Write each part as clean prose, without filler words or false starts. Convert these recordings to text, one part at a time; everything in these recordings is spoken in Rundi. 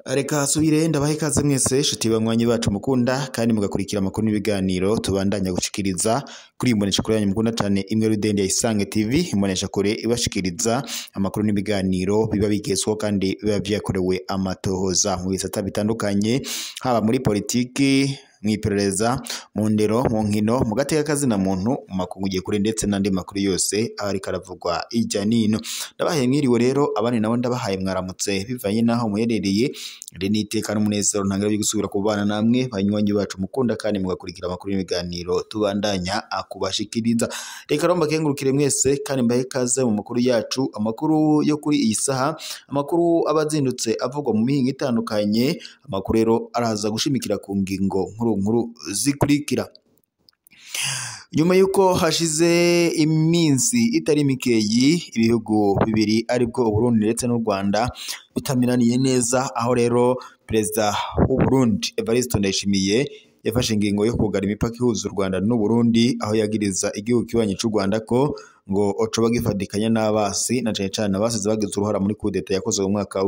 Reka hasubire ndabahe ikaze mwese shuti banywanyi bacu mukunda kandi mugakurikira amakuru n'ibiganiro tubandanya gushikiriza kuri imbonesha kure yanyu mukunda cyane imwe rudende ya Isange TV, imbonesha kure ibashikiriza amakuru n'ibiganiro biba bigezweho kandi biba vyakorewe amatohoza mu bisata bitandukanye, haba muri politiki, mw'iperereza, mu ndero, mu nkino, mu gateka kazina muntu, mu makungu ugiye kure ndetse n'andi makuru yose aba ariko aravugwa ijya nino. Ndabahaye mwiriwe rero, abandi nabo ndabahaye mwaramutse bivanye n'aho muherereye. Iri ni iteka n'umunezero ntangere byo gusubira kubana namwe banywanyi bacu mukunda kandi mugakurikira amakuru n'ibiganiro tubandanya akubashikiriza. Reka rero mbakengurukire mwese kandi mbahe ikaze mu makuru yacu, amakuru yo kuri iyi saha, amakuru aba azindutse avugwa mu mihingo itandukanye. Amakuru rero araza gushimikira ku ngingo nkuru nkuru zikurikira. Nyuma yuko hashize iminsi itari mikeyi ibihugu bibiri aribwo Uburundi ndetse n'u Rwanda bitamiraniye neza, aho rero perezida w'u Burundi Evariste Ndayishimiye yafashe ingingo yo kugara imipaka ihuza u Rwanda n'u Burundi, aho yagiriza igihugu kibanyi c'u Rwanda ko ngo ocoba gifatikanya n'abasi na cane cane abasize bagize uruhara muri kudeta yakozwe mu mwaka wa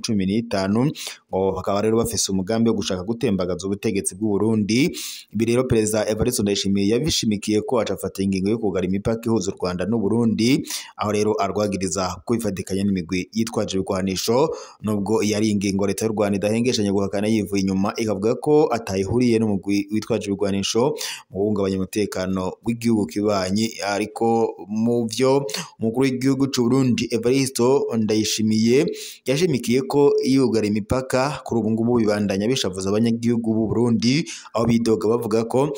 2015, ngo bakaba rero bafise umugambi wo gushaka gutembagaza ubutegetsi bw'u Burundi. Ibi rero perezida Evariste Ndayishimiye yabishimikiye ko acafata ingingo yo kugara imipaka ihuza u Rwanda n'u Burundi, aho rero arwagiriza kwifatikanya n'imigwi yitwaje ibigwanisho, nubwo yari ingingo leta y'u Rwanda idahengeshanya guhakana yivuye inyuma ikavuga ko atayihuriye n'umugwi witwaje ibigwanisho mu guhungabanya umutekano w'igihugu kibanyi. Ariko mu vyo umukuru w'igihugu c'u Burundi Evariste Ndayishimiye yashimikiye ko yugara imipaka kuri ubu ngubu bibandanya bishavuza abanyagihugu b'u Burundi, aho bidoga bavuga ko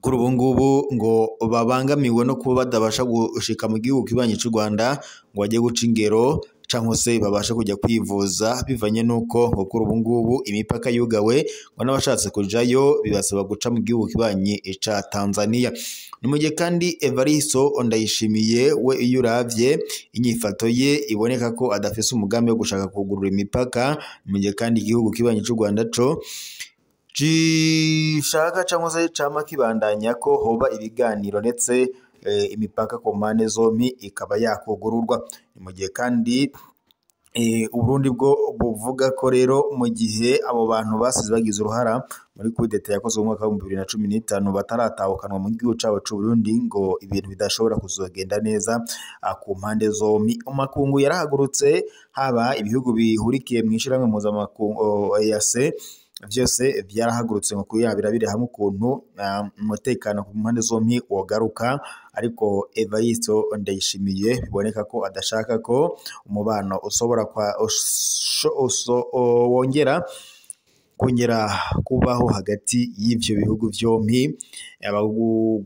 kuri ubu ngubu ngo babangamiwe no kuba badabasha gushika mu gihugu kibanyi c'u Rwanda ngo bajye guca ingero canke se babashe kujya kwivuza, bivanye nuko ngo kuri ubu ngubu imipaka yugawe, ngo n'abashatse kujayo bibasaba guca mu gihugu kibanyi ca Tanzania. Ni mu gihe kandi Evariste Ndayishimiye we iyo uravye inyifato ye iboneka ko adafise umugambi wo gushaka kugurura imipaka, mu gihe kandi igihugu kibanyi c'u Rwanda co gishaka cyangwa se cama kibandanya ko hoba ibiganiro ndetse imipaka ku mpande zompi ikaba yakugururwa. Ni mu gihe kandi Uburundi bwo buvuga ko rero mu gihe abo bantu basize bagize uruhara muri kudeta yakozwe mu mwaka wa 2015 bataratahukanwa mu gihugu cabo c'u Burundi, ngo ibintu bidashobora kuzogenda neza ku mpande zompi. Amakungu yarahagurutse, haba ibihugu bihurikiye mu ishirahamwe mpuzamakungu EAC vyose vyarahagurutse ngo kuyabira biri hamwe ukuntu umutekano ku mpande zompi wogaruka, ariko Evariste Ndayishimiye biboneka ko adashaka ko umubano usobora kwa wongera kongera kubaho hagati y'ivyo bihugu vyompi.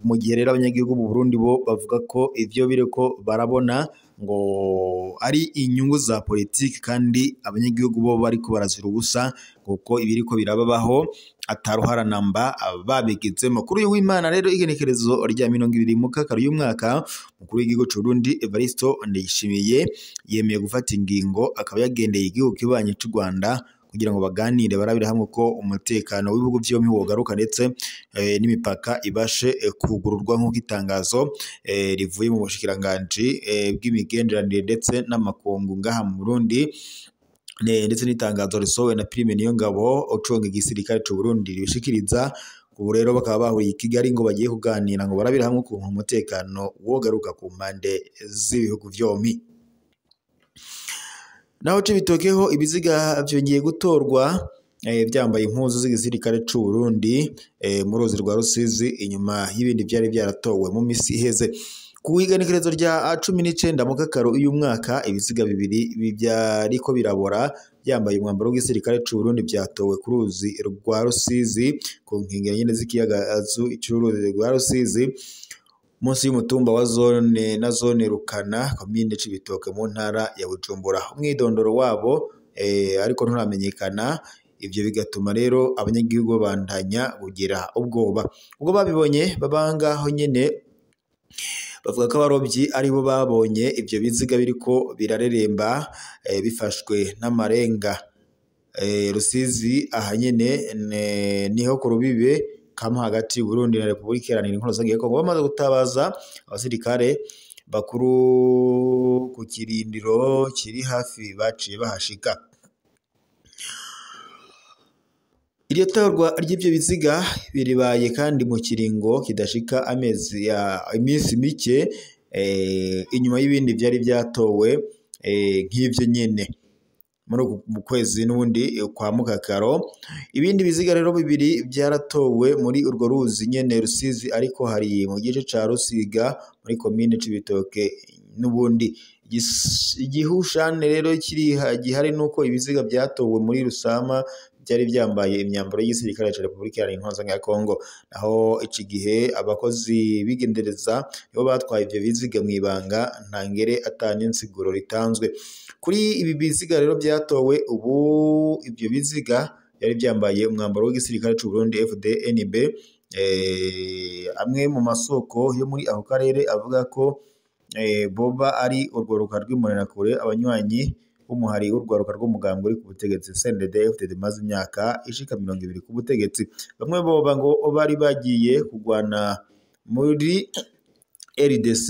Mu gihe rero abanyagihugu b'u Burundi bo bavuga ko ivyo biriko barabona ngo ari inyungu za politiki kandi abanyagihugu bo bariko barazira ubusa, kuko ibiriko birababaho ataruhara namba babigizemo. Kuri uyu w'Imana rero igenekerezo rya 20 Mukakaro y'umwaka, umukuru w'igihugu c'u Burundi Evariste Ndayishimiye yemeye gufata ingingo, akaba yagendeye igihugu kibanyi c'u Rwanda kugira ngo baganire barabire hamwe ko umutekano w'ibihugu vyompi wogaruka ndetse n'imipaka ibashe kugururwa, nk'uko itangazo rivuye mu bushikiranganji bw'imigenderanire ndetse n'amakungu ngaha mu Burundi ndetse n'itangazo risohowe na Prime Niyongabo ucunga igisirikare c'u Burundi ribishikiriza. Ubu rero bakaba bahuriye i Kigali ngo bagiye kuganira ngo barabire hamwe ukuntu umutekano wogaruka ku mpande z'ibihugu vyompi. Naho Cibitokeho ibiziga vyongeye gutorwa vyambaye impuzu z'igisirikare c'u Burundi mu ruzi rwa Rusizi, inyuma y'ibindi vyari vyaratowe mu misi iheze. Ku igenekerezo rya 19 Mukakaro uyu mwaka, ibiziga bibiri vyariko birabora byambaye umwambaro w'igisirikare c'u Burundi vyatowe ku ruzi rwa Rusizi ku nkengera nyene z'ikiyaga c'uruzi rwa Rusizi, munsi y'umutumba wa zone na zone Rukana, komine Cibitoke mu ntara ya Bujumbura. Umwidondoro wabo ariko nturamenyekana, ivyo bigatuma rero abanyagihugu babandanya kugira ubwoba. Ubwo babibonye babangaho nyene bavuga ko abarovyi aribo babonye ivyo biziga biriko birareremba bifashwe n'amarenga. Rusizi aha nyene niho ku rubibe kama hagati Burundi na Republika Iharanira Intwaro Rusange ya Kongo. Bamaze gutabaza abasirikare bakuru ku kirindiro kiri hafi baciye bahashika. Iryo torwa ry'ivyo biziga biribaye kandi mu kiringo kidashika amezi ya iminsi mike inyuma y'ibindi vyari vyatowe nk'ivyo nyene muri uku kwezi n'ubundi kwa Mukakaro. Ibindi biziga rero bibiri vyaratowe muri urwo ruzi nyene Rusizi, ariko hari mu gice ca Rusiga muri komine Cibitoke n'ubundi. Igihushane rero kiri gihari nuko ibiziga vyatowe muri Rusama byari byambaye imyambaro y'igisirikare ca Republika Iharanira Intwaro Rusange ya Kongo. Naho iki gihe abakozi bigendereza nibo batwaye ivyo biziga mw'ibanga nta ngere ata n'insiguro ritanzwe. Kuri ibi biziga rero vyatowe ubu, ivyo biziga byari byambaye umwambaro w'igisirikare c'u Burundi FDNB. Amwe mu masoko yo muri ako karere avuga ko boba ari urwaruka rw'imbonerakure, abanywanyi b'umuhari w'urwaruka rw'umugambwe uri ku butegetsi CNDD-FDD maze imyaka ishika 20 ku butegetsi. Bamwe boba ngo bari bagiye kugwana muri RDC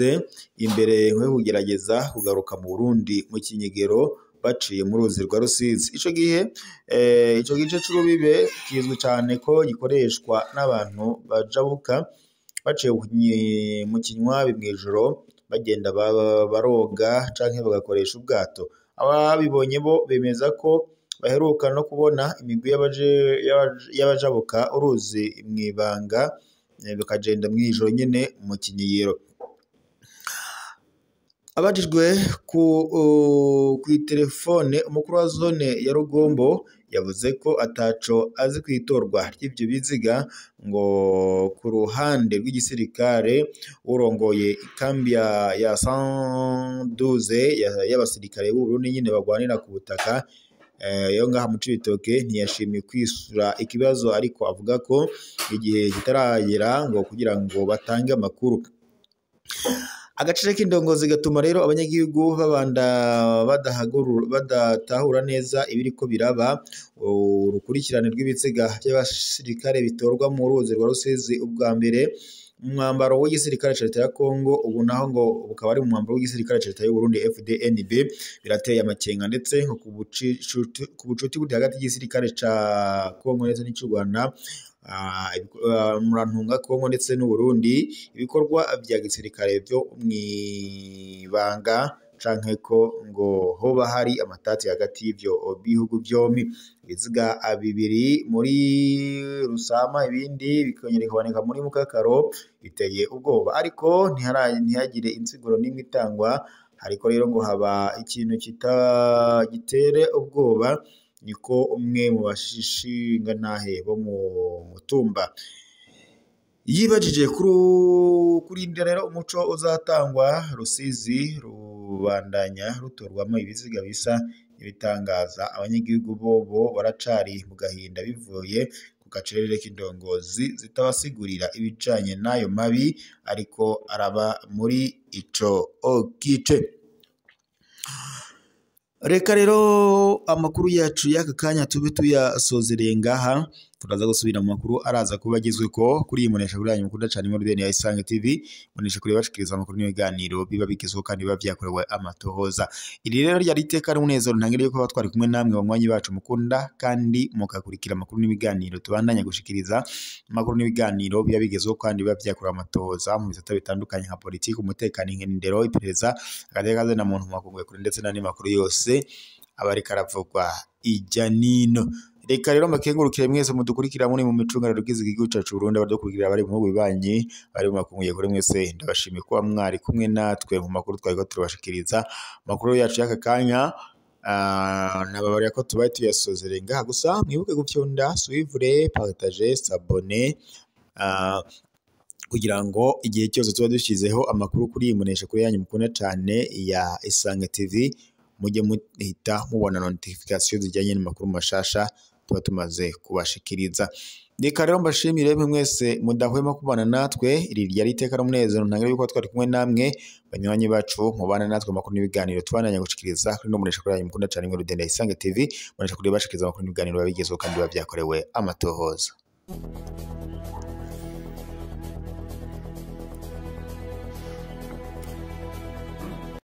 imbere nko kugerageza kugaruka mu Burundi mu kinyegero baciye mu ruzi rwa Rusizi. Ico gihe ico gice c'urubibe kizwi cane ko gikoreshwa n'abantu bajabuka baciye mu kinywabi mw'ijoro, bagenda baroga canke bagakoresha ubwato. Ababibonye bo bemeza ko baheruka no kubona imigwi y'abajabuka uruzi mw'ibanga bakagenda mw'ijoro nyene mu kinyegero. Abajijwe ku telefone, umukuru wa zone ya Rugombo yavuze ko ataco azi kwitorwa ry'ivyo biziga, ngo ku ruhande rw'igisirikare urongoye ikambi ya 112 y'abasirikare b'u Burundi nyine bagwanira ku butaka yo ngaha mu Cibitoke ntiyashimye kwisura ikibazo, ariko avuga ko igihe kitaragera ngo kugira ngo batange amakuru. Agaciro k'indongozi gatuma rero abanyagihugu babanda badatahura neza ibiriko biraba. Urukurikirane rw'ibiziga by'abasirikare bitorwa mu ruzi rwa Rusizi ubwa mbere umwambaro w'igisirikare ca leta ya Kongo, ubu naho ngo bukaba ari umwambaro w'igisirikare ca leta y'u Burundi FDNB, birateye amakenga ndetse ngo ku bucuti buri hagati y'igisirikare ca Kongo ndetse n'ic'u Rwanda, murantunga Kongo ndetse n'u Burundi, ibikorwa vya gisirikare vyo mw'ibanga canke ko ngo hoba hari amatati hagati y'ivyo bihugu vyompi. Ibiziga bibiri muri Rusama, ibindi bikongera bikaboneka muri Mukakaro, biteye ubwoba, ariko ntihagire insiguro n'imwe itangwa. Ariko rero ngo haba ikintu gitere ubwoba, niko umwe mu bashingantahe bo mu mutumba yibajije. Kurindira rero umuco uzatangwa, Rusizi rubandanya rutorwamo ibiziga bisa n'ibitangaza. Abanyagihugu bobo baracari mu gahinda bivuye ku gacerere k'indongozi zitabasigurira ibijanye n'ayo mabi ariko araba muri ico gice. Reka rero amakuru yacu y'aka kanya tube tuyasozereye ngaha, turaza gusubira mu makuru araza kuba agezweko kuri iyi mbonesha kuri yanyu mukunda cane muri Rudeni ya Isange TV, mbonesha kuri bashikiriza amakuru n'ibiganiro biba bigezweho kandi biba vyakorewe amatohoza. Iri rero ryari iteka n'umunezero ntangere yuko twari kumwe namwe banywanyi bacu mukunda kandi mukakurikira amakuru n'ibiganiro tubandanya gushikiriza. Amakuru n'ibiganiro biba bigezweho kandi biba vyakorewe amatohoza mu bisata bitandukanye nka politiki, umutekano, indero, iperereza, agateka na muntu mu makungu kure ndetse n'andi makuru yose abariko aravugwa ijya nino. Reka rero mbakengurukire mwese mudukurikira muri mu micungararo igize igihugu cacu Burundi, abadukurikira bari mu bihugu bibanyi, bari mu makungu ya kure, mwese ndabashimiye kuba mwari kumwe natwe mu makuru twariko turabashikiriza. Amakuru yacu y'aka kanya nababarira ko tubaye tuyasozereye ngaha, gusa mwibuke gufyonda suivre, partager, s'abonner kugira ngo igihe cyose tuba dushyizeho amakuru kuri iyi mbonesha kure yanyu mukunda cane ya Isange TV, mujye muhita mubona notification zijyanye n'amakuru mashasha tuba tumaze kubashikiriza. Reka rero mbashimire mwe mwese mudahwema kubana natwe. Iri ryari iteka n'umunezero ntangere yuko twari kumwe namwe banywanyi bacu mubana natwe amakuru n'ibiganiro tubandanya gushikiriza kuri no mbonesha kure yanyu mukunda cane muri Rudeni ya Isange TV, mbonesha kure bashikiriza amakuru n'ibiganiro babigezweho kandi biba vyakorewe amatohoza.